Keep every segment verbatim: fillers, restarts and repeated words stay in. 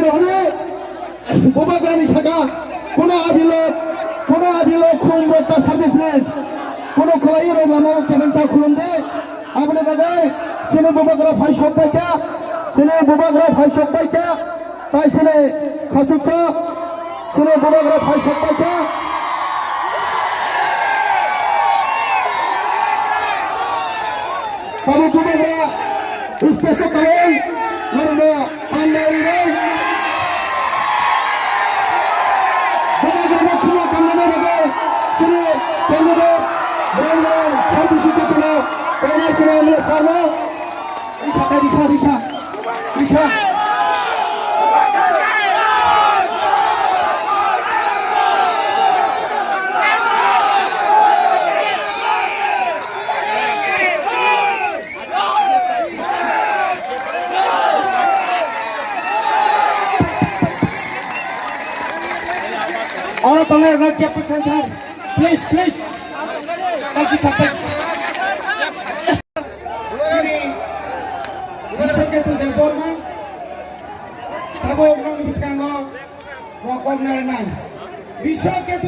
Hwnwi bubagrani saka, kuno abilo, kuno abilo khum rok ta sardi please. Kuno khwlai rok lama o kebeng ta khulum de. Aboni bagwi chini bubagra phai sok bai kha, chini bubagra phai sok bai kha, tai chini khasuksa, chini bubagra phai sok bai kha. Tabuk bubagra stage o kwlwi norokno panda rinai. Bubagrano khuma kamnani bagwi chini candidate borok borok sal bisi jotono kainai sinai mle sarno. Risa, risa, risa, risa. Oro tongnai rok khe pwsang thar. Please, please. Thank you, sir. Thank you, sir. Chini Biswaketu Debbarma, tabuk nokni bwskango bo kok narwknai. Biswaketu.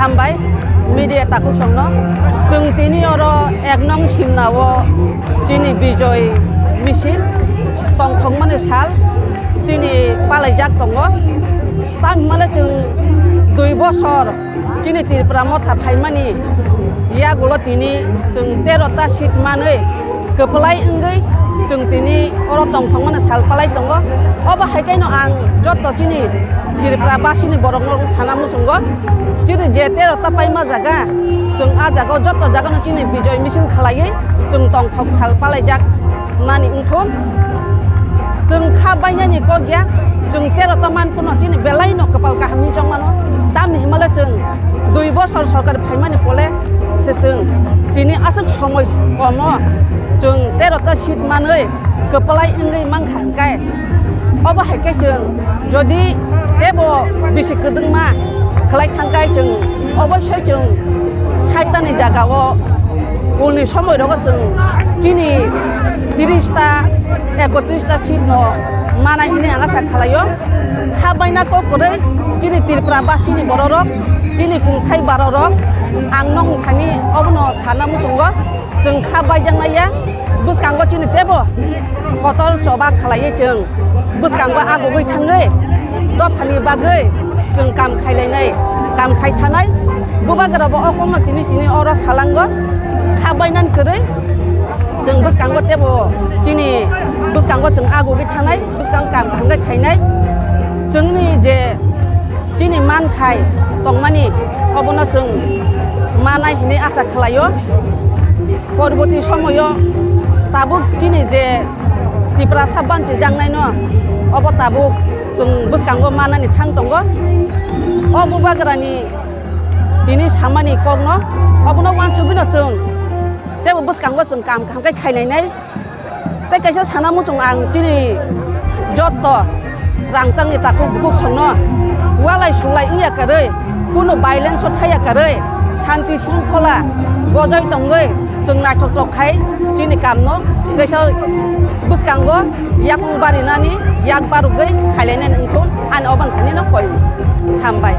Hambai media takhuk songno. Chwng tini oro ek nong Simna o chini Bijoy misil tongthokmani sal chini palaijak tongo. Tamo hwnmale chwng dui bosor chini Tripura motha phaimani yagulo tini chwng tero ta seat manwi kwplai wngwi Chwng tini oro tongthokmani sal palai tongo. Obo hai khe no ang joto chini Tripura basini borokno sana muchungo. Chini je tero ta paima jaga, chwng a jagao joto jagano chini bijoy misil khlaiwi chwng tongthok sal palaijak nani wngkhu. Chwng kha bainani kok ya, chwng tero ta man phano chini belai no kwpal kaham hinwi chong mano. Tamni himale chwng dui bosor sorkar phaimani pole se chwng tini aswk somoi komo chwng tero ta seat manwi kwplai wngwi mankha hwnkhe, obo hai khe chwng jodi tebo bisi kwdwngma khlai thangkhai chwng obossoi chwng saitani jagao ulni somoi rogo chwng chini tiris ta, ekotris ta seat no manai hwnwi ang asa khlaio. Kha baina kok kwrwi chini Tripura basini bororok, chini kungthai barorok, ang nokni thani obono sana muchungo. Chwng kha baijaknai ya, bwskango chini tebo kotor choba khlaiwi chwng bwskango agugwi thangwi dophani bagwi chwng kam khailainai, kam khai thanai. Bubagra bo o kokno tini chini oro salango kha bainani kwrwi chwng bwskango tebo chini bwskango chwng agugwi thanai, bwskang kam kaham khe khainai. Chwngni je chini manthai tongmani obono chwng manai hinwi asa khlaio. Porborti somoyo tabuk chini je Tiprasa banchijaknaino obo tabuk chwng bwskango manani thang tongo. O bubagrani tini samani kokno obono uansugwino chwng tebo bwskango chwng kam kaham khe khainainai. Tei kaisa sana muchung ang chini joto rangchakni takhuk bukhuk songno walai sulai wngya kwrwi, kunu violence o thaiya kwrwi, shanti shringkhola bojai tongwi chwng naithok thok khai chini kamno kaisa bwskango yakung barinani yak barugwi khailainani wngthun ani obo thani no koi. Hambai.